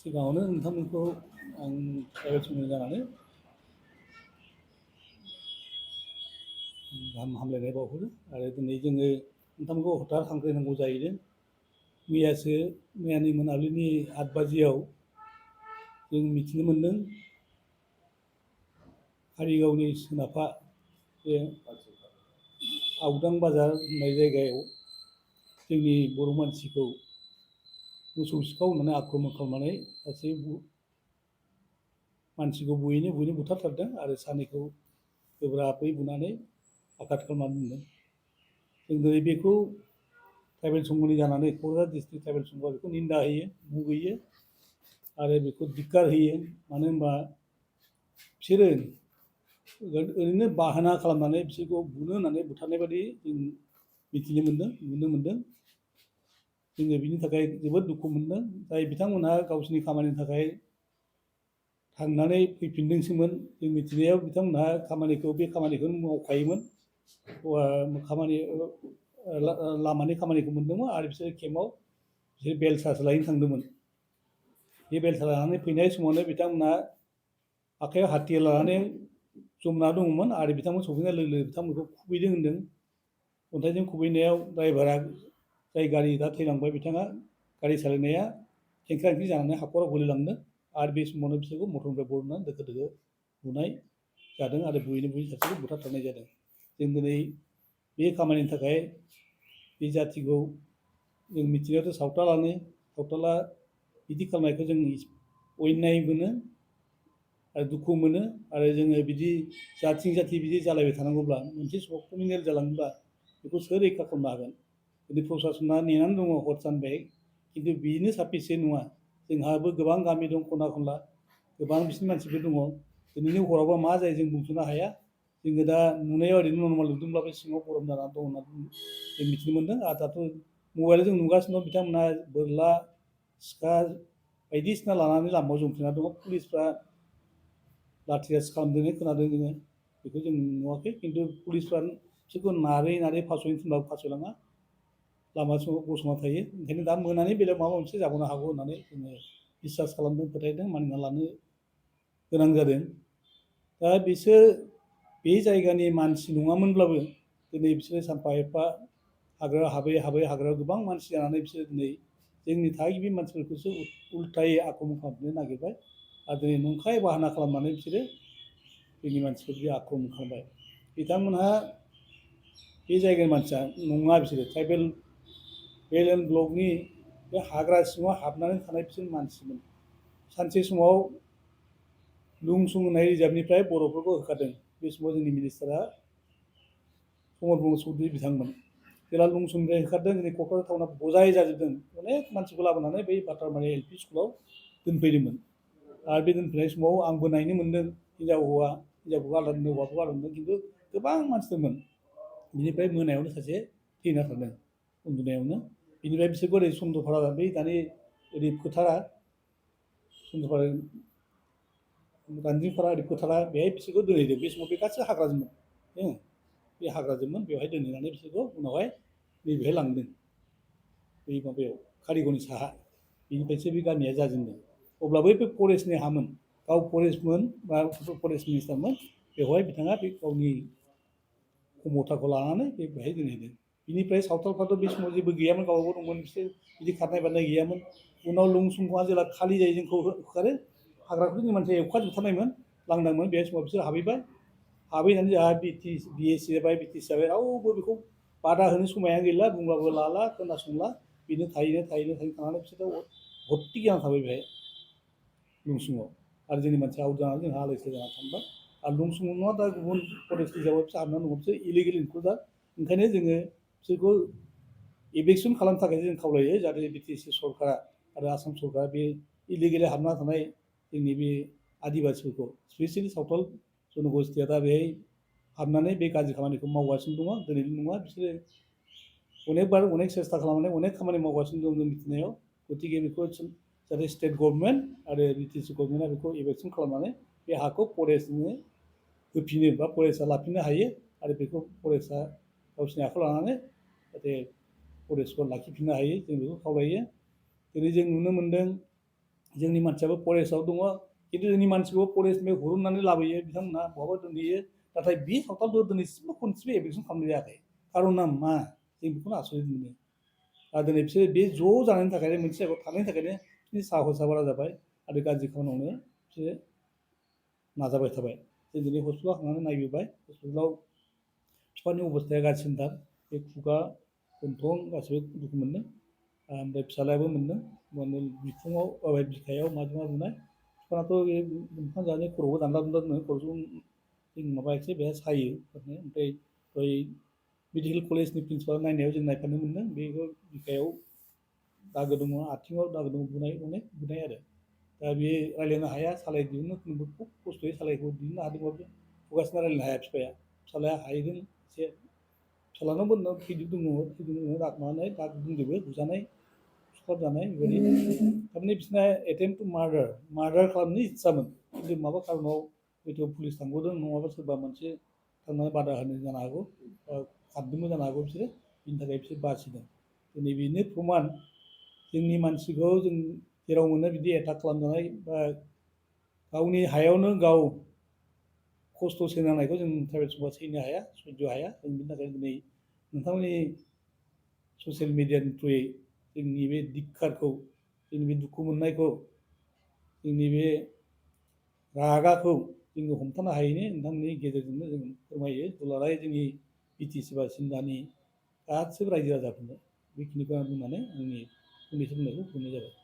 सिगाङावनो नोंथांमोनखौ आं ट्राइबेल सुबुं जानानै गाहाम हामलायनाय बावहरो आरो दिनै जोङो नोंथांमोनखौ हथात हांख्रायनांगौ जाहैदों। मैयानि मोनाबिलिनि 8 बाजियाव जों मिथिनो मोन्दों कारिगावनि सोनाबहा बे आवदां बाजार होननाय जायगायाव जोंनि बर' मानसिखौ मोसौ सिखाव होननानै आक्रमन खालामनानै सासे मानसिखौ बुयैनो बुथारथारदों आरो सानैखौ गोब्राबै बुनानै आघात खालामनानै दोनदों। जों दिनै बेखौ ट्राइबेल संघनि जानानै क'क्राझार डिस्ट्रिक्ट ट्राइबेल संघआ बेखौ निन्दा होयो, मुगैयो आरो बेखौ धिक्कार होयो। मानो होनबा बिसोरो ओरैनो बाहाना खालामनानै बिसोरखौ बुनो होननानै बुथारनाय बायदि जों मिथिनो मोन्दों, नुनो मोन्दों। जोङो बिनि थाखाय जोबोद दुखु मोन्दों। जाय बिथांमोनहा गावसिनि खामानिनि थाखाय थांनानै फैफिनदोंसोमोन, जों मिथिनायाव बिथांमोनहा बे खामानिखौनो मावखायोमोन। लामानि खामानिखौ मोन्दोंमोन आरो बिसोर केम्पआव बिसोर बेलसासो लायनो थांदोंमोन। बे बेलसा लानानै फैनाय समावनो बिथांमोनहा आखाइयाव हाथियार लानानै जमना दङमोन आरो बिथांमोन सफैनाय लोगो लोगो बिथांमोनखौ खुबैदों होनदों। अन्थाइजों खुबैनायाव ड्राइभारा, जाय गारि दा थैलांबाय, बिथाङा गारि सालायनाया खेंख्रा खेंख्रि जानानै हाखराव गोलैलांदों आरो बे समावनो बिसोरखौ मटरनिफ्राय बरननानै दोखो दोखो बुनाय जादों आरो बुयै सासेखौ बुथारथारनाय जादों। जों दिनै बे खामानिनि थाखाय बे जाथिखौ जों मिथिनायावथ' सावथाला बिदि खालामनायखौ जों अयनाय मोनो आरो दुखु मोनो। आरो जोङो बिदि जाथिजों जाथि बिदि जालायबाय थानांगौब्ला, मोनसे समाव क्रिमिनेल जालाङोब्ला बेखौ सोर रैखा खालामनो हागोन? दिनै प्रसासना नेनानै दङ हर सान बेहाय, खिन्थु बेनो साफिसियेन्ट नङा। जोंहाबो गोबां गामि दं खना खनला, गोबां बिसिनि मानसिफोर दङ। दिनैनि हरावबा मा जायो जों बुंस'नो हाया। जोङो दा नुनायाव ओरैनो नर्माल नुदोंब्लाबो सिङाव गरम जानानै दं होननानै जों मिथिनो मोन्दों। आरो दाथ' मबाइलाव जों नुगासिनो दं, बिथांमोनहा बोरला, सिखा बायदिसिना लानानै लामायाव जंफिना दङ। पुलिसफ्रा लाठिचार्ज खालामदों खोनादों जोङो, बेखौ जों नुवाखै। खिन्थु पुलिसफ्रा बिसोरखौ नारै फासयनो थिनब्लाबो फासयलाङा, लामा समाव गसंना थायो। ओंखायनो दा मोनानि बेलायाव माबा मोनसे जाबावनो हागौ होननानै जोङो बिसास खालामदों, फोथायदों, मानिना लानो गोनां जादों। दा बिसोर बे जायगानि मानसि नङामोनब्लाबो दिनै बिसोरो सानफा एफा हाग्रायाव हाबै हाग्रायाव गोबां मानसि जानानै बिसोरो दिनै जोंनि थागिबि मानसिफोरखौसो उल्थायै आक्रमन खालामनो नागिरबाय आरो दिनै नंखाय बाहाना खालामनानै बिसोरो जोंनि मानसिफोरखौ आक्रमन खालामबाय। बिथांमोनहा बे जायगानि मानसिया नङा, बिसोरो ट्राइबेल बेल्ट एन्ड ब्लकनि बे हाग्रा सिङाव हाबनानै थानाय बिसोर मानसिमोन। सानसे समाव लुंसुं होननाय रिजार्भनिफ्राय बर'फोरखौ होखारदों। बे समाव जोंनि मिनिस्टारा प्रमद ब्रह्म चौधुरि बिथांमोन। जेला लुंसुंनिफ्राय होखारदों, दिनै क'क्राझार टाउना बजाय जाजोबदों। अनेक मानसिखौ लाबोनानै बै बाटारमारि LP स्कुलाव दोनफैदोंमोन। आरो बे दोनफैनाय समाव आंबो नायनो मोन्दों, हिनजावखौ आलादा दोनदों, हौवाखौ आलादा दोनदों, खिन्थु गोबां मानसि दंमोन। बिनिफ्राय मोनायावनो सासे थैना थादों उन्दुनायावनो। बिनिफ्राय बिसोरखौ ओरै चन्द्रपारा, बै दानि ओरै फोथारा, चन्द्रपारा रानजिंपारा ओरै फोथारा, बेहाय बिसोरखौ दोनहैदों। बे समाव बे गासैबो हाग्राजोबमोन। बे हाग्राजोबमोन, बेवहाय दोनहैनानै बिसोरखौ उनावहाय नैबेहाय लांदों, बै माबायाव कारिगावनि साहा। बेनिफ्रायसो बे गामिया जाजेनदों। अब्लाबो बे फरेस्टनि हामोन, गाव फरेस्टमोन बा फरेस्ट मिनिस्टारमोन। बेवहाय बिथाङा बे गावनि खमथाखौ लानानै बेहाय दोनहैदों। बिनिफ्राय सावथालफ्राथ' बे समाव जेबो गैयामोन, गावबागाव दंमोन, बिसोर बिदि खारनाय बारनाय गैयामोन। उनाव लुंसुंआ जेला खालि जायो, जोंखौ होखारो। हाग्राखौ जोंनि मानसिया एवखाजोबथारनायमोन, लांदांमोन। बे समाव बिसोर हाबहैबाय। हाबहैनानै जोंहा BSC जाबाय, BTC जाबाय। रावबो बेखौ बादा होनो समायानो गैला, बुंब्लाबो लाला, खोनासंला। बिदिनो थाहैनो थानानै बिसोरो भर्ति जाना थाबाय बेहाय लुंसुङाव। आरो जोंनि मानसिया आउट जानानै जोंहा आलाय सिलाय जाना थांबाय। आरो लुंसुङाव नङा, दा गुबुन फरेस्ट रिजार्भआव बिसोर हाबनानै दङ, बिसोर इलिगेल इनक्लुडार। ओंखायनो जोङो बिसोरखौ इभिकसन खालामनो थाखाय जों खावलायो, जाहाथे BTC सरकारा आरो आसाम सरकारा बे इलिगेलि हाबना थानाय जोंनि बे आदिबासिफोरखौ, स्पेसियेलि सावथाल जन'गस्थिया दा बेहाय हाबनानै बे गाज्रि खामानिखौ मावगासिनो दङ। दिनैल' नङा, बिसोरो अनेकबार अनेक सेस्था खालामनानै अनेक खामानि मावगासिनो दं जों मिथिनायाव। गतिके बेखौ जाहाथे स्टेट गभर्नमेन्ट आरो BTC गभर्नमेन्टआ बेखौ इभिकसन खालामनानै बे हाखौ फरेस्टनो होफिनो बा फरेस्टआ लाफिननो हायो। आरो बेखौ फरेस्टआ गावसिनि आखायाव लानानै जाहाथे फरेस्टखौ लाखिफिननो हायो, जों बेखौ खावलायो। दिनै जों नुनो मोन्दों जोंनि मानसियाबो फरेस्टआव दङ खिन्थु जोंनि मानसिखौ फरेस्टनिफ्राय हुरुननानै लाबोयो बिथांमोनहा बहाबा दोनहैयो नाथाय बे सावथालफोर दिनैसिमबो खनसेबो एभेकसन खालामनाय जायाखै खारना मा जों बेखौनो आसरित मोनो आरो दिनै बिसोरो बे ज' जानायनि थाखायनो मोनसे जायगायाव थानायनि थाखायनो बिसोरनि साहसआ बारा जाबाय आरो गाज्रि खामानि मावनो बिसोरो नाजाबाय थाबाय जों दिनै हस्पिटालाव थांनानै नायबोबाय हस्पिटालाव बिफानि अबस्थाया गाज्रिसिनथार बे खुगा गन्थं गासिबो दुखु मोनदों ओमफ्राय फिसालायाबो मोनदों माने बिखुङाव बिखायाव माजों मा बुनाय बिफानाथ' बे ओंखाम जानानै खर'बो दानला दुनला दोनो खर'जों जों माबा एसे बेहा सायो ओमफ्राय बै मेडिकेल कलेजनि प्रिन्सिपाल नायनायाव जों नायफानो मोनदों बेखौ बिखायाव दागो दङ आथिङाव दागो दङ बुनाय अनेक बुनाय आरो दा बे रायज्लायनो हाया सालाय दिहुननो खुब खस्थ'यै सालायखौ दिहुननो हादोंबाबो खुगासिना रायज्लायनो हाया बिफाया फिसालाया हाहैदों एसे फिसालानावबो थैजोब दङ मानाय दाग दंजोबो बुजानाय सुथाबजानाय बेबायदि थारमाने बिसोरना एटेम्प टु मार्डार खालामनो इस्सामोन खिन्थु माबा खारनाव हयथ' पुलिस थांबावदों नङाबा सोरबा मोनसे थांनानै बादा होनो जानो हागौ खारदोंबो जानो हागौ बिसोरो बिनि थाखाय बिसोर बासिदों दिनै बेनो प्रमान जोंनि मानसिखौ जों जेराव मोनो बिदि एटाक खालामजानाय बा गावनि हायावनो गाव खस्थ' सैनांनायखौ जों ट्राइबेल समाजा सैनो हाया सैज्य हाया जों बिनि थाखाय दिनै नोंथांमोननि ससियेल मिडियानि थ्रुयै जोंनि बे धिक्कारखौ जोंनि बे दुखु मोननायखौ जोंनि बे रागाखौ जोङो हमथानो हायैनि नोंथांमोननि गेजेरजोंनो जों फोरमायो दुलाराय जोंनि बिटिसि बा सिमलानि गासिबो रायजो राजाफोरनो बेखिनिखौ आं बुंनानै आंनि फंनैसो बुंनायखौ बुंनाय जाबाय